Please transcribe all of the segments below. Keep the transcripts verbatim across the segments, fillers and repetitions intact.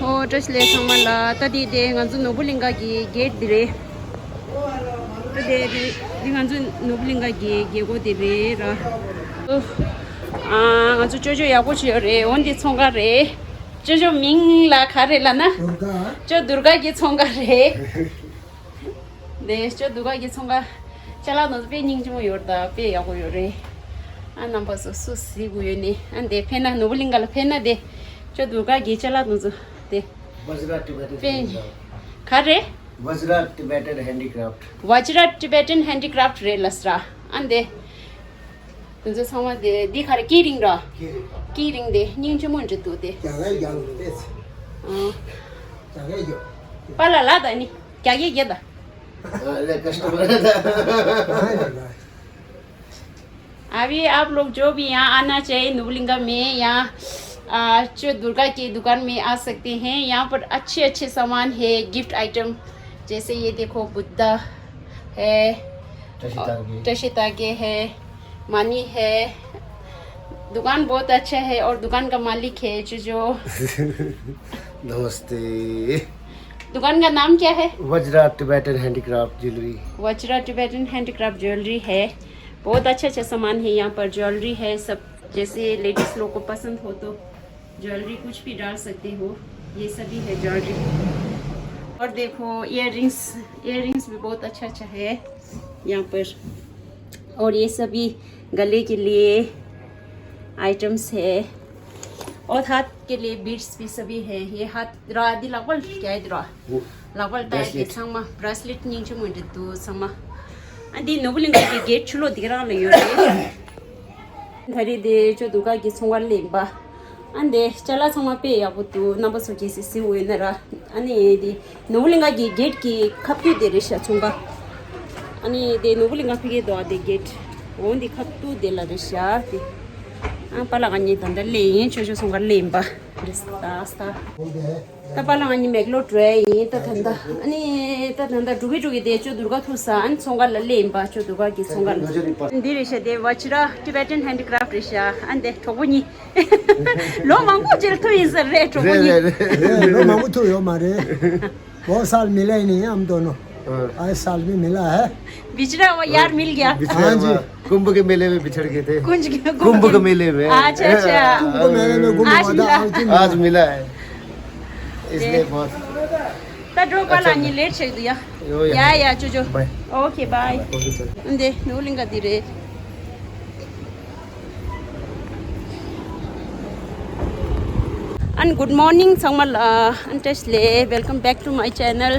ཨོ་བཀྲ་ཤིས་བདེ་ལེགས་ཚང་མ་ལ། ད་དེ་དེ་ང་ཚོ་ནོར་བུ་གླིང་ག་གི་གེ་ཊི་འདི་རེད། ད་དེ་དེ་དེ་ང་ཚོ་ནོར་བུ་གླིང་ག་གི་རྒྱལ་སྒོ་དེ་རེད་ར། ཨོ། ཨ། ང་ཚོ་ཅོ་ཅོ་ཡག་པོ་བྱས་ཡོད་རེད། འོ་འདི་ཚོང་ཁང་རེད། ཅོ་ཅོ་མིང་ལ་ག་རེ་ལབ་ན། དུར་ག་ཅོ་དུར་ག་གི་ཚོང་ཁང་རེད། དེ་ཅོ་དུར་ག་གི་ཚོང་ཁང་ཅ་ལག་དེ་ཚོ་དཔེ་སྙིང་རྗེ་མོ་ཡོད་རེད། ད་དཔེ་ཡག་པོ་ཡོད་རེད། ཨ། རྣམ་པ་ཚོ་སུ་གཟིགས་དགོས་ཡོད་ནི། ཨ། འདི་ཕེབས་ན་ནོར་བུ་གླིང་ག་ལ་ཕེབས་ན་དེ་ཅོ་དུར་ག་གི་ཅ་ལག་དེ་ཚོ་དེ། Vajra Tibetan དཔེ། Handicraft ག་རེ། Vajra Tibetan Handicraft Vajra Tibetan Handicraft རེད་ལབ་སོང་། ཨ། འདི། དེ་ཚོ་ཚང་མ་དེ། འདི་ག་རེ། དཀྱི་རིང་ར། དཀྱི་རིང་དེ་སྙིང་རྗེ་མོ་འདྲ་འདུག་དེ། རྒྱ་གར་རྒྱ་ལ་བལྟས། ཨ། རྒྱ་གར་རྒྱ། པཱ་ལགས་ལབ་ད་ནི། རྒྱ་སྐད་རྒྱག་ད། अरे कस्टमर है। अभी आप लोग जो भी यहाँ आना चाहिए, नुबलिंगा में यहाँ, आ, जो दुर्गा की दुकान में आ सकते हैं। यहाँ पर अच्छे अच्छे सामान है, गिफ्ट आइटम। जैसे ये देखो, बुद्धा है, तशी तागे। तशी तागे है, मनी है। दुकान बहुत अच्छा है और दुकान का मालिक है जो जो। नमस्ते। दुकान का नाम क्या है? Vajra Tibetan handicraft jewellery. Vajra Tibetan handicraft jewellery है। बहुत अच्छा अच्छा सामान है यहाँ पर, ज्वेलरी है सब। जैसे लेडीज लोग को पसंद हो तो ज्वेलरी कुछ भी डाल सकते हो। ये सभी है ज्वेलरी। और देखो, इयररिंग्स, इयररिंग्स भी बहुत अच्छा अच्छा है यहाँ पर। और ये सभी गले के लिए आइटम्स है और हाथ के लिए बीड्स भी सभी है। ये हाथ ར། འདི་ལག་པར་རྒྱག་ཡ་དེ་ར། ལག་པར་བཏགས་ཡ་དེ་ཚང་མ། བྷ་རེ་སི་ལེཊ་སྙིང་རྗེ་མོ་འདྲ་འདུག་ཚང་མ། ཨ། འདི་ནོར་བུ་གླིང་ག་གི་གེ་ཊི་ཕྱི་ལོགས་འདི་ག་རང་ལ་ཡོད་རེད། ད་རེས་དེ་ཅོ་དུར་ག་གི་ཚོང་ཁང་ལ་ཡིན་པ། ཨ། འདི་ཅ་ལག་ཚང་མ་དཔེ་ཡག་པོ་འདུག་རྣམ་པ་ཚོ་གལ་སྲིད་གཟིགས་འོས་ན་ར། ཨ་ནི་དེ་ནོར་བུ་གླིང་ག་གི་གེ་ཊི་གི་ཁ་ཐུག་དེ་རེད་ཤག་ཚོང་ཁང་། ཨ་ནི་དེ་ནོར་བུ་གླིང་ག་ཕ་གིའི་དོ་དེ་གེ་ཊི། འོ་འདི་ཁ་ཐུག་དེ་ལ་རེད་ཤག་དེ། ཨ། པཱ་ལགས་ང་གཉིས་ད་ལྟ་སླེབས་ཡིན། ཅོ་ཅོ་ཚོང་ཁང་ལ་ཡིན་པ། རེད་ད་ད། ད་པཱ་ལགས་ང་གཉིས་མེག་ལོར་འགྲོ་ཡ་ཡིན། ད་ད་ད། ཨ་ནི་ད་ད་ད་འགྲོ་གི་འགྲོ་གི་དེ་ཅོ་དུར་ག་ཐུག་ས། ཨ་ནི་ཚོང་ཁང་ལ་སླེབས་ཡིན་པ། ཅོ་དུར་ག་གི་ཚོང་ཁང་ལ། འདི་རེད་ཤག་དེ་Vajra Tibetan Handicraft རེད་ཤག་ཨ། འདི་གྲོགས་པོ་གཉིས། ལོ་མང་པོ་ཅིག་ལ་ཐུག་ཡིན་ས་རེད། གྲོགས་པོ་རེད་གཉིས། རེད་རེད། ལོ་མང་པོ་ཐུག་ཡོད་མ་རེད། बहुत साल मिला ही नहीं है हम दोनों। हाँ। आए साल भी मिला है। बिछड़ा हुआ यार मिल गया। बिछड़ा हाँ जी। हुआ। कुंभ के मेले में बिछड़ गए थे। कुंभ के, कुंभ कुंभ के के मेले में। अच्छा, अच्छा। कुंभ मेले में गुम आज हुआ था, मिला। आज भी मिला। आज मिला है। इसलिए ये बहुत ད་འགྲོ། པཱ་ལགས་ངས་ལེ་ཊི་བྱེད་ཀྱི་འདུག་ཡ། ཡོ་ཡ། ཡ་ཡ། ཅོ་ཅོ། བའི། ཨོ་ཁེ་བའི། ཨོ་ཁེ་ཅོ། འདི་ནོར་བུ་གླིང་ག་འདི་རེད། And good morning ཚང་མ་ལ། And བཀྲ་ཤིས་བདེ་ལེགས། Welcome back to my channel.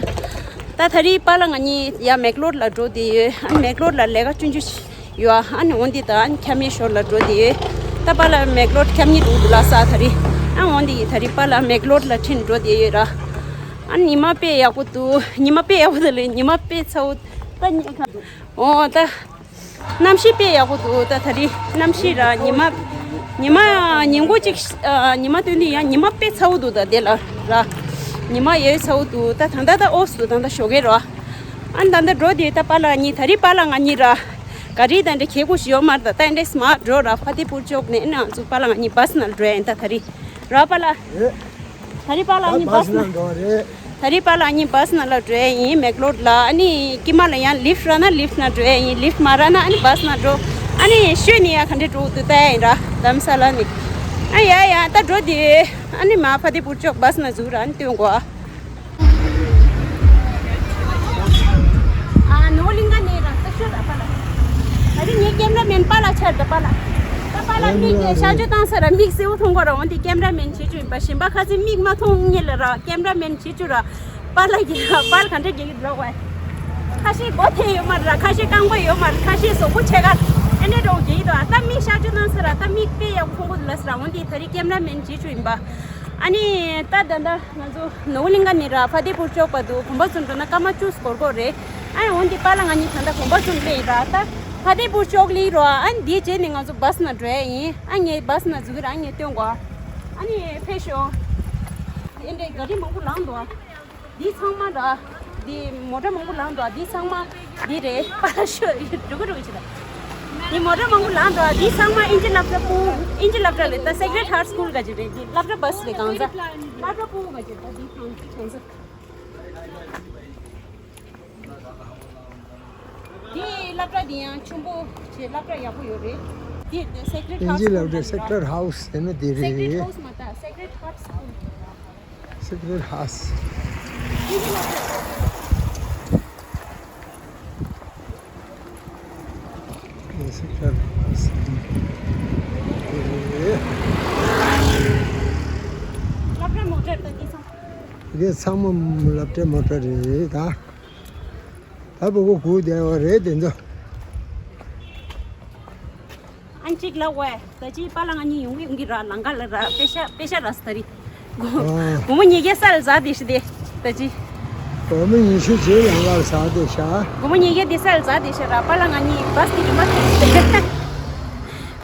ད་ད་རེས་པཱ་ལགས་ང་གཉིས་ཡ་མེག་ལོར་ལ་འགྲོ་བསྡད་ཡོད། And མེག་ལོར་ལ་ལས་ཀ་ཆུང་ཆུང་ཡོད། ཨ་ནི་འོ་འདི་ད་ཨ་ནི་ཁྱམས་ཡོད་ཞོར་ལ་འགྲོ་བསྡད་ཡོད། ད་པཱ་ལགས་མེག་ལོར་ཁྱམས་གཉིས་འདུག་འདུག་ལ་ས་ད་རེས། ཨ་འོ་འདི་ད་རེས་པཱ་ལགས་མེག་ལོར་ལ་ཁྲིད་འགྲོ་བསྡད་ཡོད་ར། ཨ་ཉི་མ་དཔེ་ཡག་པོ་འདུག་ཉི་མ་དཔེ་ཡག་པོ་འདུག་ལེ། ཉི་མ་དཔེ་ཚ་བོ། ད་ཉི་ཁ་འདུག་ཨོ་ད། གནམ་གཤིས་དཔེ་ཡག་པོ་འདུག་ད་ད་རེས་གནམ་གཤིས་ར། ཉི་མ། ཉི་མ་ཉིན་གུང་གཅིག་ཨ། ཉི་མ་སྟོན་དུས་ཡང་ཉི་མ་དཔེ་ཚ་བོ་འདུག་ད་དེ་ལ་ར། ཉི་མ་ཡོད་ཚ་བོ་འདུག་ད་ད་ལྟ་ད་ཨོ་སུ་ད་ལྟ་ཞོགས་ཀས་ར། ཨ་ད་ལྟ་འགྲོ་དུས་ད་པཱ་ལགས་གཉིས། ད་རེས་པཱ་ལགས་ང་གཉིས་ར། ག་རེ་ད་འདྲ་གད་ཁུག་ཞིག་ཡོད་མ་རེད། ད་ད་འདྲས་མར་འགྲོ་ར། ཕ་དེ་པུར་ཅོག་ནས་ང་ཚོ་པཱ་ལགས་ང་གཉིས་བྷ་སི་ནང་འགྲོ་ཡ་ཡིན་ད་ད་རེས་ར་པཱ་ལགས། ད་རེས་པཱ་ལགས་གཉིས་བྷ་སི་ནང་འགྲོ་རེད། ད་རེས་པཱ་ལགས་གཉིས་བྷ་སི་ནང་ལ་འགྲོ་ཡ་ཡིན། མེག་ལོར་ལ། ཨ་ནི་དཀྱིལ་མ་ལ་ཡང་ལིཕ་རག་ན་ལིཕ་ནང་འགྲོ་ཡ་ཡིན། ལིཕ་མ་རག་ན་ཨ་ནི་བྷ་སི་ནང་འགྲོ། ཨ་ནི་ཤོད་ནས་ཡ་ག་འདྲས་འགྲོ་འདུག་ལྟ་ཡ་ཡིན་ར། དྷ་རམ་ས་ལ་ནས། ཨ་ཡ་ཡ་ད་འགྲོ་དེ། ཨ་ནི་མ་ཕ་དེ་པུར་ཅོག་བྷ་སི་ནང་འཛུལ་ར། ཨ་ནི་སྟོན་གོ་ཨ། ཨ་ནོར་གླིང་ག་ནས་ར་ད་ཤོད་ར་པཱ་ལགས། ད་རེས་ངའི་ཀེམ་ར་མེན་པཱ་ལགས་ཆགས་ད་པཱ་ལགས། ད་པཱ་ལགས་མིག་གི་གཤག་བཅོས་བཏང་ས་ར་མིག་སེར་པོ་མཐོང་གོ་ར། འོན་ཏེ་ཀེམ་ར་མེན་བྱེད་རྒྱུ་ཡིན་པ། གཞན་པ་ཁ་སང་མིག་མ་མཐོང་ངེས་ལ་ར་ཀེམ་ར་མེན་བྱེད་རྒྱུ་ར། པཱ་ལགས་ཀྱིས་ར་པཱ་ལགས་ག་འདྲ་རྒྱག་གི་འདུག་ལ་གོ། ཁ་ཤས་མགོ་ཐལ་ཡོད་མ་རེད་ར། ཁ་ཤས་རྐང་པ་ཡོད་མ་རེད། ཁ་ཤས་གཟུགས་པོ་ཕྱེད་ཀ་ཨེ་འདྲས་འདྲ་བོ་རྒྱག་གི་འདུག་ཨ་ད་མིག་གཤག་བཅོས་བཏང་ས་ར་ད་མིག་དཔེ་ཡག་པོ་མཐོང་གི་འདུག་ལ་ཟེར་ར། འོན་ཏེ་ད་རེས་ཀེམ་ར་མེན་བྱེད་རྒྱུ་ཡིན་པ། ཨ་ནི་ད་ད་ལྟ་ང་ཚོ་ནོར་བུ་གླིང་ག་ནས་ར་ཕ་དེ་པུར་ཅོག་བར་དུ་གོམ་པ་བཟུང་འགྲོ་ན་སྐར་མ་བཅུ་འགོར་གྱི་རེད། ཨ་ནི་འོན་ཏེ་པཱ་ལགས་ང་གཉིས་ད་ལྟ་གོམ་པ་བཟུང་སླེབས་ཡིན་ར། ད་ཕ་དེ་པུར་ཅོག་སླེབས་རོ། ཨ་ནི་དེའི་རྗེས་ནས་ང་ཚོ་བྷ་སི་ནང་འགྲོ་ཡ་ཡིན། ཨ་ངས་བྷ་སི་ནང་འཛུལ་གྱི་ར། ཨ་ངས་སྟོན་གོ་ཨ་ནི་ཕེབས་ཤོག་ཨེ་འདྲས་ག་རི་མང་པོ་ལངས་འདུག་འདི་ཚང་མ་ར། འདི་མོ་ཊ་མང་པོ་ལངས་འདུག་འདི་ཚང་མ་འདི་རེད། པཱ་ལགས་ཤོད། འགྲོ་གི་འགྲོ་གི་བྱེད་ད། འདི་མོ་ཊ་མང་པོ་ལངས་འདུག་འདི་ཚང་མ་ཨིན་ཇི་སློབ་གྲྭ་སྤུ་ཨིན་ཇི་སློབ་གྲྭ་རེད། ད་Sacred Heart School ག་ཅིག་རེད། འདི་སློབ་གྲྭ་བྷ་སི་རེད། གང་ཟག་སློབ་གྲྭ་སྤུ་ག་ཅིག་རེད། ད་འདི་གང་གང་ཟག་འདི་སློབ་གྲྭ་འདི་ཡང་ཆེན་པོ་བྱས་སློབ་གྲྭ་ཡག་པོ་ཡོད་རེད། འདི་Sacred Heart School ག་ཅིག་རེད། Sacred House ཟེར་ན་འདི་Sacred རེད། House མ་ད་Sacred Heart School། Sacred Heart། Sacred Heart། སློབ་གྲྭ་མོ་ཊ་ད་འདི་ཚང་། འདི་ཚང་མ་སློབ་གྲྭའི་མོ་ཊ་རེད་ད། ད་བུ་གུ་གུ་བསྡད་པ་རེད་དེ་ཚོ། ཨན་གཅིག་ལ་ཝེ། ད་ཅི་པཱ་ལགས་ང་གཉིས་ཡོང་གི་ཡོང་གི་ར། ལམ་ཁ་ལ་ར་པེ་ཤ་པེ་ཤ་ར་སྟ་རི། སྒོ་ཨ། སྒོར་མོ་ཉིས་བརྒྱ་ས་ལ་ཟ་དེ་ཤི་དེ། ད་ཅི། སྒོར་མོ་ཉི་ཤུ་བྱས་ལམ་ཁ་ལ་ཟ་དེ་ཤ། སྒོར་མོ་ཉིས་བརྒྱ་དེ་ས་ལ་ཟ་དེ་ཤ་ར། པཱ་ལགས་ང་གཉིས་བྷ་སི་གི་རིན་པ་དེ།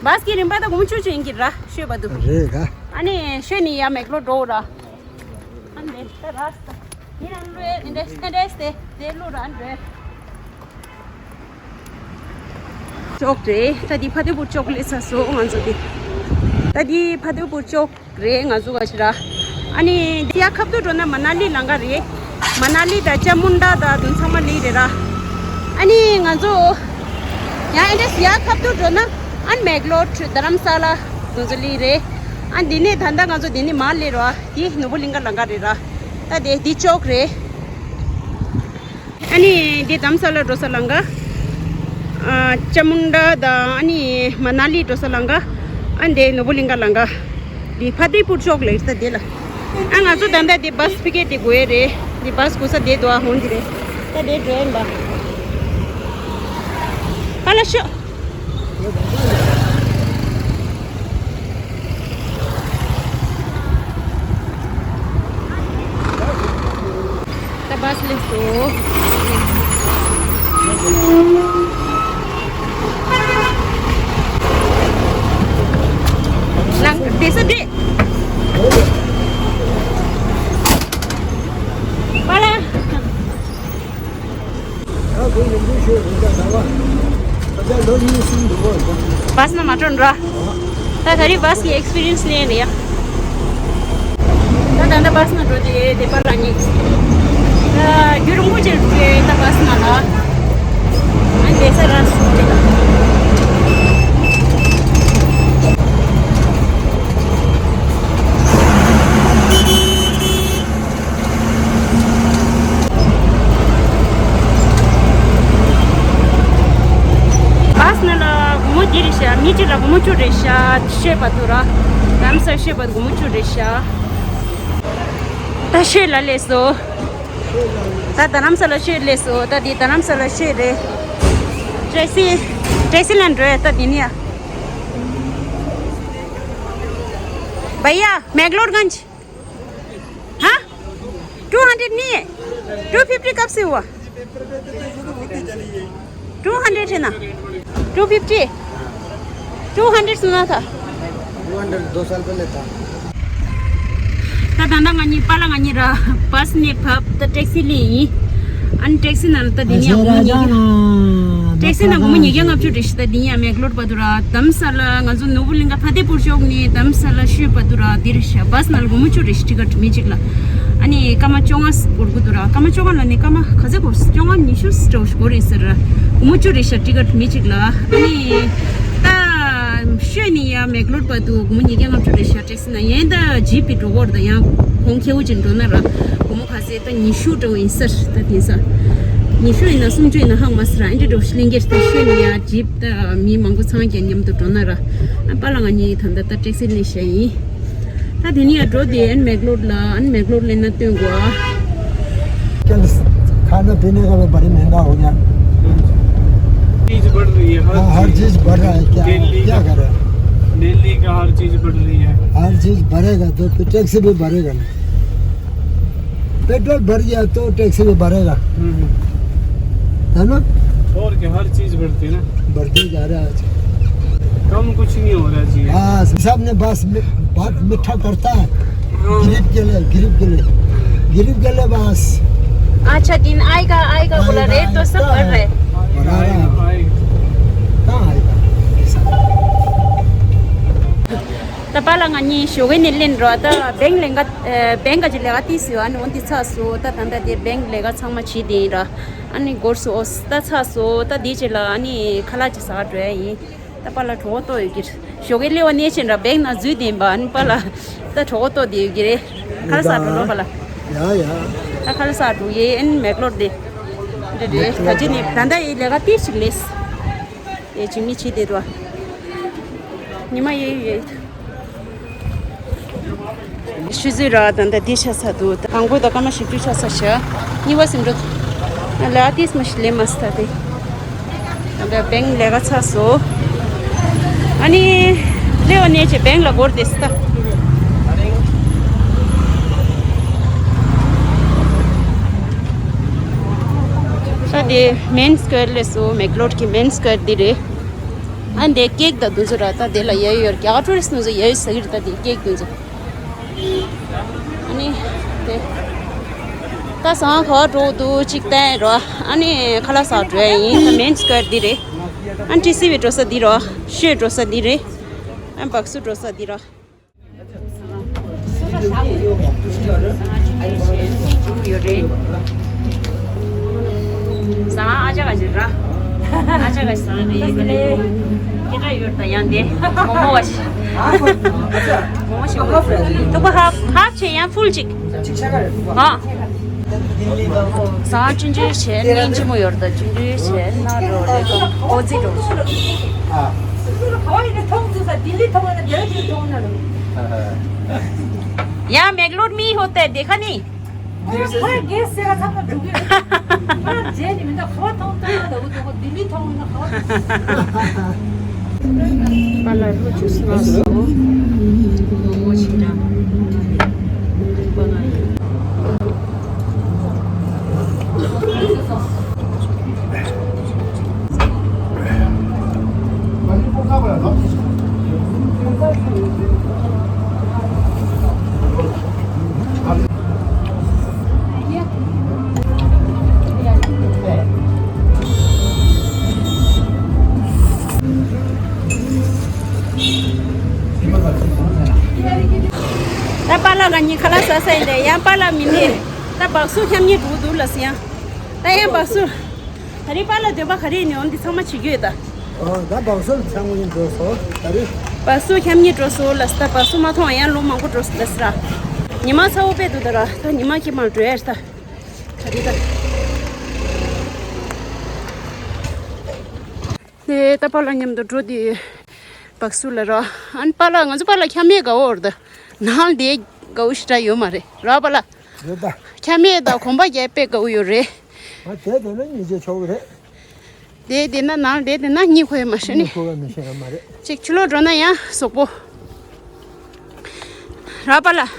བྷ་སི་གི་རིན་པ་ད་སྒོར་མོ་བཅུ་བཅུ་ཡིན་གི་ར་ཤོད་པ་འདུག་རེད་ད། ཨ་ནི་ཤོད་ནི་ཡ་མེག་ལོ་འགྲོ་ར། ཨ་འདྲེ་ད་ར་སྟ། ཡིན་ན་འགྲོ་ཡ་འདྲེ་འདྲེ་སྟེ་དེ་ལུ་ར་འགྲོ། ཅོག་རེད། ད་འདི་ཕ་ཏི་པུར་ཅོག་སླེབས་ཚར་སོང་ང་ཚོ་འདི། ད་འདི་ཕ་ཏི་པུར་ཅོག་རེད་ང་ཚོ་ག་ཞིག་ར། ཨ་ནི་འདི་ཡ་ཁབ་ཏུ་འགྲོ་ན་མ་ན་ལི་ལམ་ཁ་རེད། མ་ན་ལི་དང་ཅ་མུན་ཌ་དང་དུན་ཚང་མ་ལི་རེད་ར། ཨ་ནི་ང་ཚོ་ཡང་ཨེ་འདྲས་ཡ་ཁབ་ཏུ་འགྲོ་ན་ཨན་མེག་ལོར་དྷ་རམ་ས་ལ་དུན་ཚོ་ལི་རེད། ཨ་འདི་ནས་ད་ལྟ་ང་ཚོ་འདི་ནས་མར་སླེབས་རོགས། འདི་ནོར་བུ་གླིང་ག་ལམ་ཁ་རེད་ར། ད་དེ་འདི་ཅོག་རེད། ཨ་ནི་འདི་དྷ་རམ་ས་ལ་འགྲོ་ས་ལམ་ཁ། ཨ་ཅ་མུན་ཌ་དང་ཨ་ནི་མ་ན་ལི་འགྲོ་ས་ལམ་ཁ། ཨ་འདི་ནོར་བུ་གླིང་ག་ལམ་ཁ། འདི་ཕ་ཏི་པུར་ཅོག་ལ་ཡོད་ས་དེ་ལ། ཨ་ང་ཚོ་ད་ལྟ་འདི་བྷ་སི་ཕི་ཀེ་དེ་དགོས་རེད། འདི་བྷ་སི་དགོས་ས་དེ་དོ་ཨ་ཧོན་འདི་རེད། ད་དེ་འགྲོ་ཡིན་པ། ཨ་ལ་ཤོག་ད་བྷ་སི་སླེབས་སོང་། ལང་བསྡད་ས་བསྡད། པཱ་ལགས། བྷ་སི་ནང་མ་འགྲོ་འགྲོ། ད་ད་རེས་བྷ་སི་གི་ཨེག་སི་པི་རི་ཡན་སི་ལེན་རེད་ཡ། ད་ད་ལྟ་བྷ་སི་ནང་འགྲོ་དེ་དེ་པར་ལ་ཉིག་ད་རྒྱུན་རིང་པོ་ཅིག་འགྲོ་དེ་ད་བྷ་སི་ནང་ལ། ཨ་འདས་ས་ར་སུ་རེད། བྷ་སི་ནང་ལ་སྒོར་མོ་འདི་རེད་ཤག་མི་གཅིག་ལ་སྒོར་མོ་བཅུ་རེད་ཤག་ཤོད་པ་འདུག་ར། རྡ་རམ་ས་ཤོད་པ་སྒོར་མོ་བཅུ་རེད་ཤག་ད་ཤོད་ལ་སླེབས་སོང་། ད་རྡ་རམ་ས་ལ་ཤོད་སླེབས་སོང་། ད་འདི་རྡ་རམ་ས་ལ་ཤོད་རེད། ཊེག་སི་ཊེག་སི་ལ་འགྲོ་ཡ་ད་འདི་ནི་ཡ། བྷ་ཡ་མེག་ལོར་གན་ཇི། हाँ। टू हंड्रेड नहीं है। टू फिफ्टी कब से हुआ? टू हंड्रेड है ना। To fifty. Two hundred सुना था। टू हंड्रेड दो साल पहले था। ད་ད་ལྟ་ང་གཉིས་པཱ་ལགས་ང་གཉིས་ར་བྷ་སི་ནས་བབས། ད་ཊེག་སི་ལེན་ཡིན། ཨ་ནི་ཊེག་སི་ནང་ལ་ད་འདི་ནས་སྒོར་མོ་ཉིས་བརྒྱ། ཊེག་སི་ནང་སྒོར་མོ་ཉིས་བརྒྱ་ལྔ་བཅུ་རེད་ཤག་ད་འདི་ཡང་མེག་ལོར་བར་དུ་ར། རྡ་རམ་ས་ལ་ང་ཚོ་ནོར་བུ་གླིང་ག་ཕ་ཏེ་པུར་ཅོག་ནས་རྡ་རམ་ས་ལ་ཤོད་བར་དུ་ར་འདི་རེད་ཤག་བྷ་སི་ནང་ལ་སྒོར་མོ་བཅུ་རེད་ཤག་ཊི་ཀེ་ཊི་མི་གཅིག་ལ། ཨ་ནི་སྐར་མ་བཅོ་ལྔ་འགོར་གི་འདུག་ར། སྐར་མ་བཅོ་ལྔ་ལ་ནི་སྐར་མ་ག་ཚོད་འགོར། བཅོ་ལྔ་ཉི་ཤུ་ཙམ་འགོར་རེད་ཟེར་ར། སྒོར་མོ་བཅུ་རེད་ཤག་ཊི་ཀེ་ཊི་མི་གཅིག་ལ། ཨ་ནི་ད་ཤོད་ནས་ཡ་མེག་ལོར་བར་དུ་སྒོར་མོ་ཉིས་བརྒྱ་ལྔ་བཅུ་རེད་ཤག་ཊེག་སི་ནང་། ཡིན་ད་ཇིབ་ཀྱིས་འགྲོ་གི་རེད། ད་ཡང་གོང་ཁེ་པོ་ཅིག་འགྲོ་ན་ར་སྒོར་མོ་ག་ཚད་ད་ཉི་ཤུ་འགྲོ་ཡིན་ཟེར། ད་དེང་སང་ཉི་ཤུ་ཡིན་ན་སུམ་ཅུ་ཡིན་ན་ཧང་མ་སི་ར་ཨེ་འདྲ་འགྲོ་ཤི་ལིང་གེར་ད་ཤོད་ནས་ཡ་ཇིབ་ད་མི་མང་པོ་ཚང་གི་མཉམ་དུ་འགྲོ་ན་ར། ཨ་པཱ་ལགས་ང་གཉིས་ད་ལྟ་ད་ཊེག་སི་ལེན་བྱས་ཡིན། ད་དེ་ནས་ཡ་འགྲོ་དེ་ཨན་མེག་ལོར་ལ། ཨན་མེག་ལོར་སླེབས་ན་སྟོན་དགོས་ཨ། क्या खाना पीने का भी बड़ी महंगा हो गया। चीज बढ़ रही है, हर हाँ, हर चीज चीज बढ़ रहा है, क्या, दिल्ली क्या का, करें? दिल्ली का हर चीज बढ़ रही है। हर चीज बढ़ेगा तो, तो टैक्स भी बढ़ेगा ना। पेट्रोल बढ़ गया तो टैक्स भी बढ़ेगा। हम्म। है ना? और क्या, हर चीज बढ़ती है ना। बढ़ते जा रहा है आज। कम कुछ नहीं हो रहा जी। हाँ, सब ने बस मि-, बहुत मीठा करता है। हाँ। गरीब के लिए, गरीब के लिए। गरीब के लिए बस। अच्छा, दिन आएगा, आएगा बोला, आएगा, रेट तो सब आएगा। बढ़ रहा है। बढ़ा रहा है। आएगा, आएगा। कहाँ आएगा? ད་པཱ་ལགས་ང་གཉིས་ཞོགས་ཀས་ནས་ལེན་རོགས། ད་བེང་ལེན་ག་ཨེ་བེང་ག་ཅིག་ལས་ཀ་ཏིས་ཡོད། ཨ་ནི་འོན་ཏི་ཚགས་སོ། ད་ད་ད་དེ་བེང་ལས་ཀ་ཚང་མ་བྱས་དེ་ཡིན་ར། ཨ་ནི་སྒོར་སོ་ཨོ་ད་ཚགས་སོ། ད་དེ་ཅིག་ལ་ཨ་ནི་ཁ་ལག་ཅིག་ཟ་འགྲོ་ཡ་ཡིན། ད་པཱ་ལགས་གྲོད་ཁོག་ལྟོགས་ཡོད་ཀྱི་རེད། ཞོགས་ཀས་སླེབས་པ་ནས་ཕྱིན་ར་བེང་ནང་འཛུལ་བསྡད་པ། ཨ་ནི་པཱ་ལགས་ད་གྲོད་ཁོག་ལྟོགས་བསྡད་ཡོད་ཀྱི་རེད། ཁ་ལག་ཟ་འགྲོ་རོགས་པཱ་ལགས། ཡ་ཡ། ད་ཁ་ལག་ཟ་འགྲོ་ཡེ། ཨ་ནི་མེག་ལོར་དེ་འདྲ་རེད། ད་ཅི་ནས་ད་ད་ཡི་ལས་ཀ་ཏིས་ཅིག་ལས། ཡེ་ཇི་མི་བྱེད་དེ་རོ། ཉི་མ་ཡེ་ཡེ། ཤུ་ཟི་ར་ད་ད་དེ་ཆ་ས་དུ་དང་པོ་ད་སྐར་མ་བཞི་བཅུ་ཆ་ས་ཤ། གཉིས་པ་སིམ་འགྲོ། ལ་ཏིས་མ་ཤི་ལེ་མ་སྟ་དེ། ད་ད་བེང་ལས་ཀ་ཚགས་སོ། ཨ་ནི་ལེ་བ་ནས་ཅེ་བེང་ལ་སྒོར་དེ་སྟ། ས་དེ་མེན་སྐོར་ལས་སོ། མེག་ལོར་གི་མེན་སྐོར་དེ་རེད། ཨ་འདི་ཀེག་དང་དུ་ཚོ་ར་ད་དེ་ལ་ཡ་ཡོད་རྒྱ་གར་ཊུ་རི་སི་ཊི་དུ་ཚོ་ཡ་ཡོད་ཟ་གི་རེད། ད་དེ་ཀེག་དུ་ཚོ། ཨ་ནི་དེ་ད་སང་ག་འགྲོ་འདུག་ཅིག་བསྟན་རོ། ཨ་ནི་ཁ་ལག་ཟ་འགྲོ་ཡ་ཡིན། ད་མེན་སི་ཀོར་འདི་རེད། ཨ་ཊི་སི་བི་འགྲོ་ས་འདི་རོ། ཤོད་འགྲོ་ས་འདི་རེད། ཨ་བག་སུ་འགྲོ་ས་འདི་རོ། ཡོད་རེད། ཟ་ཨ་ཅག་ག་ཅིག་ར། ཨ་ཅག་ག་ཟ་ནས་ཡིན་པ་ལས། སྐད་གྲགས་ཡོད་ད་ཡང་དེ། མོ་མོ་བ་ཞིག་མོ་མོ་ཞིག་ཐུག་པ་ཧབ་ཧབ་བྱས་ཡང་ཕུལ་ཅིག་ཨ། ཟ་ཅུན་ཅུན་བྱས་ནས་ཅི་མོ་ཡོད་ད་ཅུན་ཅུན་བྱས་ན་འགྲོ་རེད་ཀ་ཨོ་ཙི་འགྲོ། ཡང་མེག་ལོར་མི་ཧོ་ཏེ་དེ་ཁ་ནི། ཁོ་རང་གེ་སེ་ར་ཚང་མ་འགྲོ་གི་ཡོད། ཁོ་རང་རྗེས་ནི་མི་འདུག་ཁོ་མཐོང་ཐོས་ན་འདུག་འདུག་ལྡི་ལི་མཐོང་ན་ཁོ། པཱ་ལགས་རུ་ཅུས་ལ་སོ། མོ་ཆི་ན། པཱ་ལགས། ད་པཱ་ལགས་ང་གཉིས་ཁ་ལག་ཟ་ས་ཡིན་ད་ཡང་པཱ་ལགས་མི་མེད། ད་བག་སུ་ཁྱམ་གཉིས་འགྲོ་འདུག་ལ་སི་ཡང་། ད་ཡང་བག་སུ། ད་རེས་པཱ་ལགས་འདོད་པ་ག་རེ་ཡིན་ནས་འོང་འདི་ཚང་མ་བྱེད་རྒྱུ་ཡོད་ད། ཨོ་ད་བག་སུ་ལ་ཚང་མ་ཡིན་འགྲོ་སོང་ད་རེས། བག་སུ་ཁྱམ་གཉིས་འགྲོ་སོང་ལ་སི་ད་བག་སུ་མ་མཐོང་ཡང་ལོ་མང་པོ་འགྲོ་སོང་ད་སི་ར། ཉི་མ་ཚ་བོ་དཔེ་འདུག་ད་ར་ད་ཉི་མ་ཁྱི་མ་འགྲོ་ཡ་ད། ད་རེས་ད། དེ་ད་པཱ་ལགས་མཉམ་དུ་འགྲོ་དུས་བག་སུ་ལ་ར། ཨན་པཱ་ལགས་ང་ཚོ་པཱ་ལགས་ཁྱམས་མེད་དགའ་བོ་རེད་ད། ནང་དེ་དགའ་བོ་ཞེ་དྲག་ཡོད་མ་རེད་ར་པཱ་ལགས། རེད་ད། ཁྱམས་མེད་དང་གོམ་པ་རྒྱག་དཔེ་དགའ་བོ་ཡོད་རེད། ཨ་དེ་དེ་ན་ཉིན་བྱེད་ཆོག་གི་རེད། དེ་དེ་ན་ནང་དེ་དེ་ན་གཉིད་ཁུག་ཡ་མ་ཤེས་ནི། གཉིད་ཁུག་ཡ་མི་ཤེས་ཡ་མ་རེད། ཅིག་ཕྱི་ལོགས་འགྲོ་ན་ཡང་ཟོག་པོ། ར་པཱ་ལགས།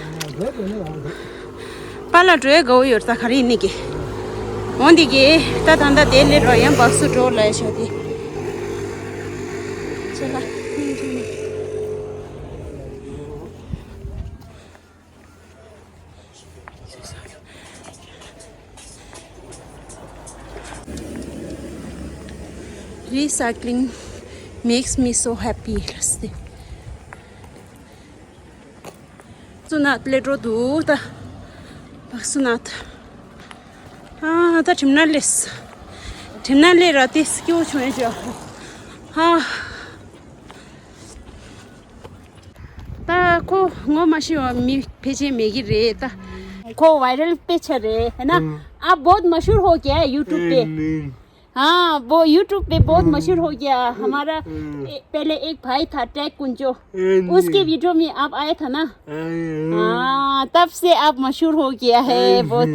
པཱ་ལགས་འགྲོ་ཡ་དགའ་བོ་ཡོད་ད་ག་རེ་ཡིན་ནི་གི། འོང་འདི་གི་ད་ད་ད་དེ་ལས་རོ་ཡང་བག་སུ་འགྲོ་ལ་ཡ་ཤོག་དེ། ཅེ་ལ། Recycling makes me so happy. བག་སུ་ནང་སླེབས་འགྲོ་འདུག་ད། བག་སུ་ནང་་ད། ཨ་ད་ཁྲིམས་ན་སླེབས། ཁྲིམས་ན་སླེབས་ར་དེ་སྐྱོ་བྱུང་ཡ་ཅོ། ཨ། ད་ཁོ་ངོ་མ་ཤེས་པ་མི་ཕལ་ཆེར་མེད་ཀྱི་རེད་ད། ཁོ་वायरल पे चल रहे है ना। आप बहुत मशहूर हो गया है YouTube पे। हाँ, वो YouTube पे बहुत मशहूर हो गया। हमारा ए, पहले एक भाई था टैग कुंजो, उसके वीडियो में आप आया था ना। हाँ, तब से आप मशहूर हो गया है बहुत।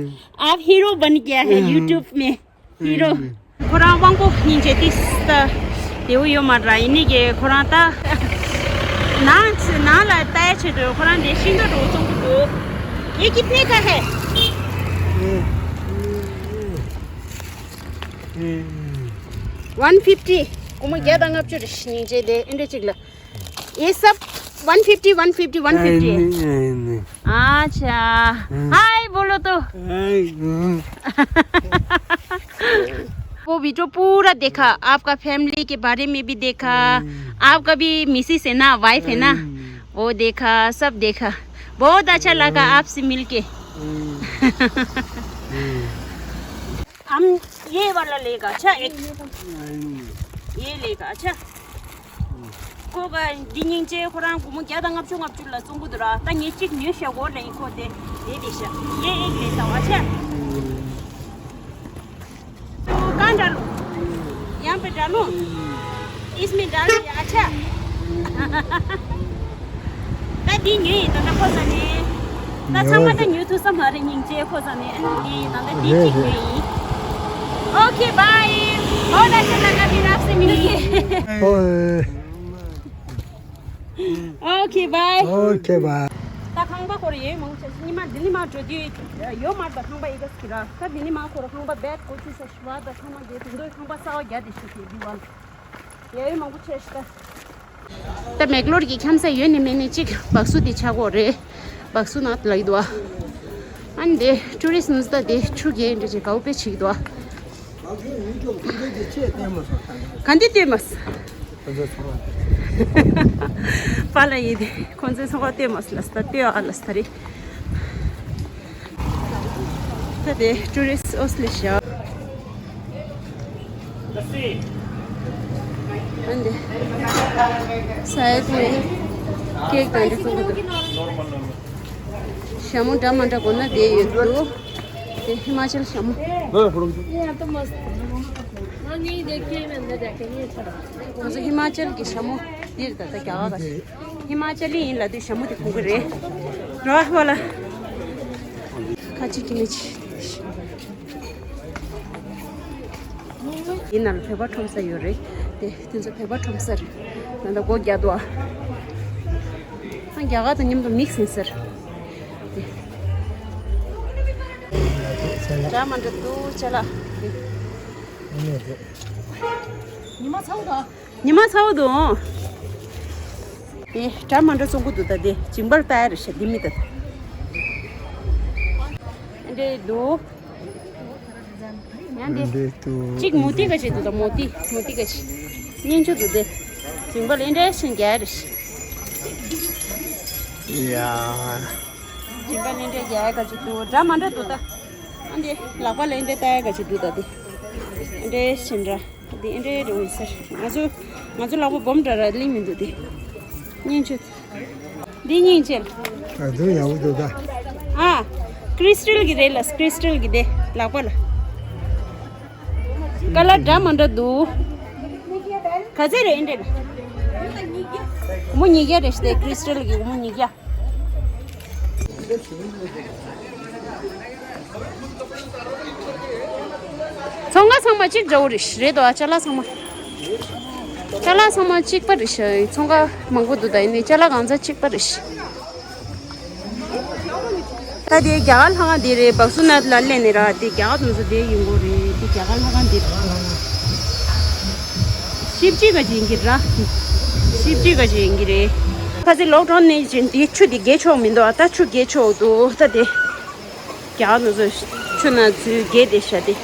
आप हीरो बन गया है YouTube में। हीरो। ཁོ་རང་དབང་པོ་སྙིང་རྗེ་ཏིས་ད་དེའུ་ཡོད་མ་ར་ཡིན་ནི་གི་ཁོ་རང་ད་ནང་ནང་ལ་ལྟ་ཡ་ཆེད་དུ་ཁོ་རང་དེ་ཤིང་ཏོག་འགྲོ་བཙོང་གི་འདུག ये कितने का है? One fifty. སྒོར་མོ་བརྒྱ་དང་ལྔ་བཅུ་རེད། སྙིང་རྗེ་དེ་ཨེ་འདྲ་ཅིག་ལ། ये सब one fifty, one fifty, one fifty है। अच्छा। हाय बोलो तो। वो वीडियो पूरा देखा, आपका फैमिली के बारे में भी देखा। आपका भी मिसेस है ना, वाइफ है ना, वो देखा, सब देखा। बहुत अच्छा लगा आपसे मिलके। हम ये वाला लेगा, अच्छा, एक ये लेगा, अच्छा। ཁོ་ག་འདི་སྙིང་རྗེ། ཁོ་རང་སྒོར་མོ་བརྒྱ་དང་ལྔ་བཅུ་ལྔ་བཅུ་ལ་བཙོང་གི་འདུག་ར། ད་ངས་གཅིག་ཉོས་ཤག་འོ་ལེན། ཁོ་དེ་དེ་དེ་ཤག་ཡེ་ཨེག་ལེ་ད་བ་ཆ། तो कहाँ डालूं? यहाँ पे डालूं? इसमें डाल दिया। अच्छा। ད་འདི་ཉོས་ཡིན། ད་ད་ཁོ་ས་ནས། ད་ཚང་མ་ད་ཉོ་ཐུབ་ས་མ་རེད། སྙིང་རྗེ། ཁོ་ས་ནས་ཨ་ནི་འདི་ཡིན། ད་ད་འདི་གཅིག་ཉོས་ཡིན། ओके बाय। बहुत अच्छा लगा फिर आपसे मिलके। Okay bye. Okay bye. ད་ཁང་པ་སྐོར་ཡོད་མང་ཆེ་ཉི་མ་ལྡི་ལི་མ་འགྲོ་དུས་ཡོད་མ་རེད། ད་ཁང་པ་ཨི་ག་སི་ར། ད་ལྡི་ལི་མ་སྐོར་ཁང་པ་བེད་གོ་ཆུ་ས་ཤི་བ། ད་ཚང་མ་དེ་དུང་དུ་ཁང་པ་གསར་བ་རྒྱ་དེ་ཤི་དེ་དུས་བ་ཡ་ཡོད་མང་པོ་ཆེ་ཤི་ད། ད་མེག་ལོར་གྱི་འཁྱམ་ས་ཡོད་ནི་མེད་ནི་གཅིག་སྦག་སུ་དེ་ཆག་གོ་རེད། སྦག་སུ་ནང་ལ་ཡི་དུ་བ། ཨ་ནི་དེ་ཊུ་རི་སི་ནུས་ད་དེ་ཆུ་རྒྱལ་འདྲ་ཅིག་གའུ་པེ་ཆིག་དུ་བ། ག་འདི་ལྟོས་མ་སོང་། པཱ་ལགས་ཡིན་ཏེ་ཁོང་ཚོའི་ཚོང་ཁང་ལྟོས་མ་སོང་ལ་སྟ་ལྟོས་ཨ་ལ་སྟ་རེད། ད་དེ་ཊུ་རི་སི་ཨོ་སི་ལེ་ཤ། ཨ་འདི་ས་ཡ་ཀུ་ཀེག་དང་འདི་ཚོ་འདུག་ཞྭ་མོ་འདྲ་མ་འདྲ་གོ་ན་བསྡད་ཡོད་འདུག་དེ་ཧི་མ་ཅལ་ཞྭ་མོ། ये तो मस्त है। हाँ, नहीं, देखिए, मैंने देखा, ये अच्छा लगा। ང་ཚོ་ཧི་མ་ཅལ་གྱི་ཞྭ་མོ་འདིར་ད་ལྟ་རྒྱ་གར་ག་ཧི་མ་ཅལ་ཡིན་ལབ་དུས་ཞྭ་མོ་དེ་གོན་གི་རེད། རོ་ཧ་བ་ལ། ཁ་ཅིག་གི་མི་ཅིག་ཡིན་ནའང་བོད་པ་ཁྲོམ་ས་ཡོད་རེད་དེ། དེ་ཚོ་བོད་པ་ཁྲོམ་ས་རེད། ད་ལྟ་སྒོ་རྒྱག་འདུག་ཨ། ཨ་རྒྱ་གར་དང་མཉམ་དུ་མིག་སི་ཡིན་ཟེར། དེ་འདྲ་མ་འདྲ་འདུག་ཅ་ལག་ཉི་མ་ཚ་བོ་དང་། ཉི་མ་ཚ་བོ་འདུག་ཨང་། དེ་འདྲ་མ་འདྲ་བཙོང་གི་འདུག་ད་དེ་ཇིང་པར་ལྟ་ཡ་རེད་ཤག་འདི་མི་ད། འདྲ་འདུག་ཡང་འདི། འདི་འདུག་གཅིག་མོ་ཏི་ག་ཅིག་འདུག་ད་མོ་ཏི་མོ་ཏི་ག་ཅིག་སྙན་ཆུ་འདུག་དེ། ཇིང་པར་ལ་འདྲ་ཞིག་རྒྱག་ཡ་རེད་ཤག་ཡ། ཇིང་པར་ལ་འདྲ་རྒྱག་ཡ་ག་ཅིག་འདུག་འདྲ་མ་འདྲ་འདུག་ད། ཨ་འདི་ལག་པ་ལ་འདྲ་ལྟ་ཡ་ག་ཅིག་འདུག་ད་དེ། འདྲ་ཞིག་འདྲ། འདི་ཨེ་འདྲའི་འདྲ་བོ་ཡིན་ཟེར། ང་ཚོ་ང་ཚོ་ལག་པ་སྦོམ་འདྲ་ར་ལིང་མི་འདུག་འདི་སྙིང་རྗེ། འདི་སྙིང་རྗེ། ད་དུང་ཡག་པོ་འདུག་ད། ཨ། ཀྲིས་ཊལ་གྱི་རེད་ལ། ཀྲིས་ཊལ་གྱི་དེ་ལག་པ་ལ། ཀ་ལར་འདྲ་མ་འདྲ་འདུག་ག་ཚད་རེད་ཨེ་འདྲ་ལ། མོ་ཉིས་བརྒྱ་རེད་ཤག་དེ་ཀྲིས་ཊལ་གྱི་མོ་ཉིས་བརྒྱ། ཚོང་ཁང་ཚང་མ་གཅིག་འདྲ་བོ་རེད་རེད་དོ། ཨ་ཅ་ལག་ཚང་མ། ཅ་ལག་ཚང་མ་གཅིག་པ་རེད་ཤག་ཚོང་ཁང་མང་པོ་འདུག་ད་ཡིན་ནའི་ཅ་ལག་གང་ཚང་གཅིག་པ་རེད་ཤག་ད་དེ་རྒྱ་གར་ལྷ་ཁང་དེ་རེད། སྦག་སུ་ནཱཐ་ལ་སླེབས་ནས་ར། དེ་རྒྱ་གར་དུ་ཚོ་དེ་ཡིན་དགོས་རེད། དེ་རྒྱ་གར་ལྷ་ཁང་དེ་རེད། ཤིབ་ཇི་ག་ཅིག་ཡིན་གྱི་ར། ཤིབ་ཇི་ག་ཅིག་ཡིན་གྱི་རེད། ཁ་སང་ལོག་ཌའོན་ནས་བྱས་དེ་ཆུ་དེ་རྒྱས་ཆོག་མི་འདུག་ཨ་ད་ཆུ་རྒྱས་ཆོག་འདུག་ད་དེ། རྒྱ་གར་དུ་ཚོ་ཆུ་ནང་ཚུད་རྒྱས་དེ་ཤ་དེ།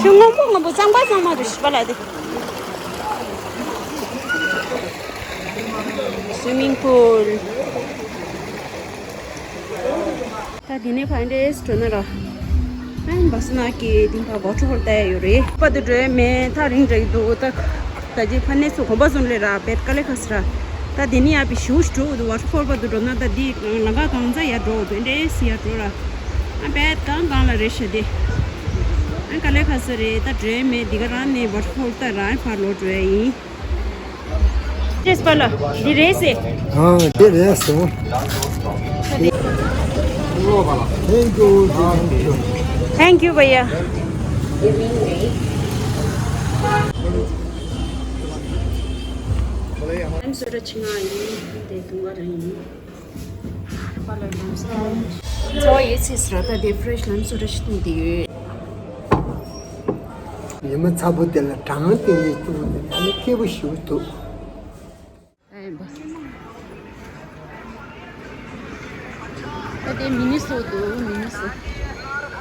ཆུ་སྔོན་པོ་སྔོན་པོ་གཙང་པ་གཙང་མ་རེད་ཤག་པ་ལ་དེ། སུའི་མིང་པུལ། ད་འདི་ནས་ཕར་འདྲེས་འགྲོ་ན་ར། ཨན་སྦག་སུ་ནཱཐ་ཀྱི་དེང་ཕར་ཝ་ཊར་ཕོལ་ལྟ་ཡ་ཡོད་རེད། པ་དུ་འགྲོ་ཡ་མེད། ཐག་རིང་དྲགས་འདུག་ད་ད་ཅི་ཕ་ནས་ཚུར་དགོན་པ་ཚུར་སླེབས་ར། བེད་དཀའ་ལས་ཁག་ས་ར། ད་འདི་ནས་ཡར་བི་ཞུ་འགྲོ་འདུག་ཝ་ཊར་ཕོལ་པ་དུ་འགྲོ་ན་ད་འདི་ལམ་ཁ་གང་ཚ་ཡར་འགྲོ་འདུག་འདྲེས་ཡར་འགྲོ་ར། ཨ་བེད་གང་གང་ལ་རེད་ཤག་དེ། ཨ་དཀའ་ལས་ཁག་ས་རེད། ད་འགྲོ་ཡ་མེད། འདི་ག་རང་ནས་ཝ་ཊར་ཕོལ་ལྟ་ར། ཨ་ཕར་ལོག་འགྲོ་ཡ་ཡིན། ཅེས་པ་ལ། འདི་རེད་ཟེར། ཨ་འདི་རེད་ཟེར། Thank you, thank you. Thank you, भैया. I'm Sura Chinga. ཚོ་ཡི་སི་སི་ར་ད་དེ་ཕི་རེ་ཤི་ལེམ་སོ་ཌ་ཞིག་བཏུང་དེ་ཡོད། ཉི་མ་ཚ་པོ་དེ་ལ་གྲང་དེ་ནས་བཏུང་དེ་ཨ་ནི་སྐྱིད་པོ་ཞིག་འདུག་ཨེ་བ། ད་དེ་མི་ནི་སོ་འདུག་མི་ནི་སོ།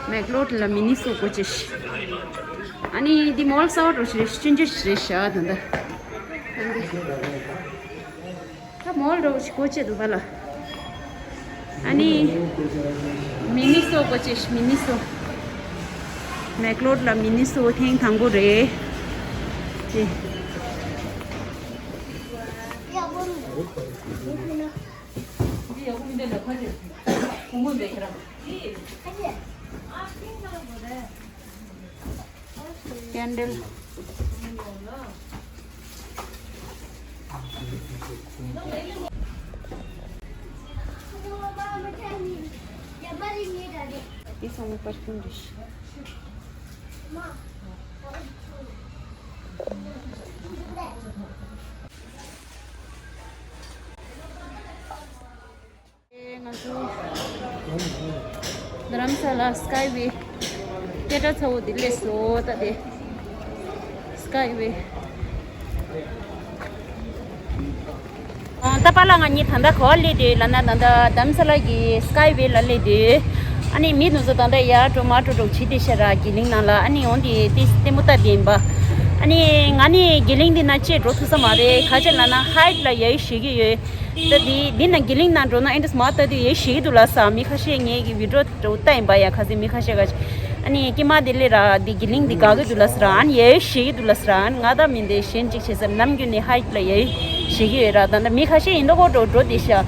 མེག་ལོཌ་ལ་མི་ནི་སོ་གོ་ཅེས། ཨ་ནི་འདི་མོལ་གསར་པ་འགྲོ་ཞིག་རེད། ཆུང་ཆུང་ཞིག་རེད་ཤག་ད་ལྟ། ད་མོལ་འགྲོ་ཞིག་གོ་ཅེས་འདུག་ག་ལ། ཨ་ནི་མི་ནི་སོ་གོ་ཅེས། མི་ནི་སོ། མེག་ལོཌ་ལ་མི་ནི་སོ་ཐེངས་དང་པོ་རེད། ཅེས། ཀེན་ཌལ། འདི་ཚང་མ་པར་ཕིའུམ་རེད། ང་ཚོ་རྡ་རམ་ས་ལ་སི་ཀའི་ཝེ་སྐད་གྲགས་ཚ་བོ་འདི་སླེབས་སོང་། ད་དེ་སི་ཀའི་ཝེ། ཨ། ད་པཱ་ལགས་ང་གཉིས་ད་ལྟ་ག་པར་སླེབས་བསྡད་ཡོད་ལབ་ན། ད་ལྟ་རྡ་རམ་ས་ལ་གི་སི་ཀའི་ཝེ་ལ་སླེབས་བསྡད་ཡོད། ཨ་ནི་མི་དེ་ཚོ་ད་ལྟ་ཡར་འགྲོ་མར་འགྲོ་འགྲོ་བྱེད་བསྡད་ཤག་ར། དགེ་ལིང་ནང་ལ། ཨ་ནི་འོ་འདི་ཏི་ལྟད་མོ་ལྟ་བསྡད་ཡིན་པ། ཨ་ནི་ང་ནི་དགེ་ལིང་འདི་ན་ཅིག་འགྲོ་ཐུབ་ས་མ་རེད། ག་རེ་ལབ་ན་ཧའེཊ་ལ་ཡ་ཡི་ཞེད་ཀྱི་ཡོད། ད་འདི་འདི་ན་དགེ་ལིང་ནང་འགྲོ་ན་ཨེ་འདྲས་མར་ལྟ་དུས་ཡ་ཡི་ཞེད་ཀྱི་འདུག་ལབ་ས། མི་ཁ་ཤས་ངེད་ཀྱི་བི་ཌི་ཡོ་འགྲོ་ལྟ་ཡིན་པ་ཡ། ཁ་སང་མི་ཁ་ཤས་ཁ་ཤས། ཨ་ནི་ཀྱེ་མ་དེ་ལས་ར་འདི་དགེ་ལིང་འདི་དགའ་གི་འདུག་ལབ་ས་ར། ཨ་ནི་ཡ་ཡི་ཞེད་ཀྱི་འདུག་ལབ་ས་ར། ཨ་ནི་ང་ད་མི་འདི་གཞན་གཅིག་བྱས་ཙང་ནམ་རྒྱུན་ནས་ཧའེཊ་ལ་ཡ་ཡི་ཞེད་ཀྱི་ཡོད་ར། ད་ལྟ་མི་ཁ་ཤས་ཡིན་མདོག་ཁ་འགྲོ་འགྲོ་བསྡད་ཤག་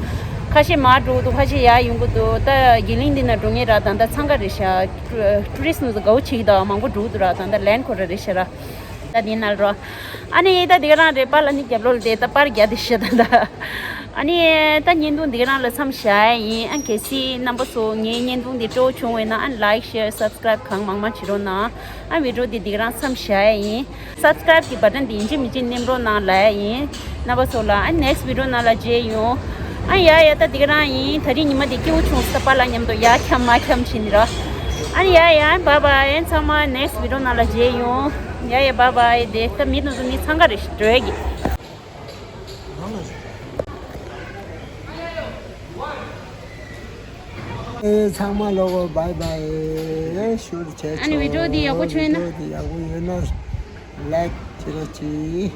ཁ་ཤས་མར་འགྲོ་གི་འདུག་ཁ་ཤས་ཡར་ཡོང་གི་འདུག་ད་དགེ་ལིང་འདི་ན་འགྲོ་མཁན་ར་ད་ལྟ་འཚང་ཁ་རེད་ཤག་ཊུ་རི་སི་ཊི་ཚོ་དགའ་བོ་བྱེད་ཀྱི་འདུག་མང་པོ་འགྲོ་གི་འདུག་ར། ད་ལྟ་ལན་ཁོ་ར་རེད་ཤག་ར། ད་འདི་ནང་རོ། ཨ་ནི་ད་འདི་ག་རང་རེད། པཱ་ལགས་ནི་རྒྱབ་ལོགས་ལ་བསྡད། ད་པར་རྒྱག་བསྡད་ཤག་ད་ལྟ། ཨ་ནི་ད་བརྙན་ཐུང་འདི་ག་རང་ལ་མཚམས་བཞག་ཡ་ཡིན། ཨ་གལ་སྲིད་རྣམ་པ་ཚོ་ངའི་བརྙན་ཐུང་འདི་སྤྲོ་བོ་བྱུང་བས་ན། ཨ་ལའིཀ་ཤེར་སབ་སི་ཀ་རའིབ་གང་མང་མང་བྱེད་རོགས་གནང་། ཨ་བི་ཌི་ཡོ་འདི་འདི་ག་རང་མཚམས་བཞག་ཡ་ཡིན། སབ་སི་ཀ་རའིབ་ཀྱི་བ་ཊན་འདི་ཡིན་གཅིག་མིན་གཅིག་མནན་རོགས་གནང་ལབ་ཡ་ཡིན། རྣམ་པ་ཚོ་ལ། ཨ་ནེག་སི་ཊི་བི་ཌི་ཡོ་ནང་ལ་མཇལ་ཡོང་། ཨ་ཡ་ཡ། ད་འདི་ག་རང་ཡིན། ད་རིང་ཉི་མ་འདི་སྐྱིད་པོ་བྱུང་སོང་། ད་པཱ་ལགས་མཉམ་དུ་ཡར་འཁྱམ་མར་འཁྱམ་བྱས་ནས་ར། ཨ་ནི་ཡ་ཡ། བཱའི་བཱའི། ཚང་མ་ནེག་སི་ཊི་བི་ཌི་ཡོ་ནང་ལ་མཇལ་ཡོང་། ཡ་ཡ། བཱའི་བཱའི། དེ་ད་མི་དེ་ཚོ་མི་འཚང་ཁ་རེད་ཤག་འགྲོ་ཡ་གི། ཨེ་ཚང་མ་ལོ་གོ་བཱའི་བཱའི་ཞུ་བྱས། ཨ་ནི་བི་ཌི་ཡོ་འདི་ཡག་པོ་བྱུང་ན། བི་ཌི་ཡོ་འདི་ཡག་པོ་ཡོད་ན་ལའིཀ་བྱེད་རོགས་གྱིས།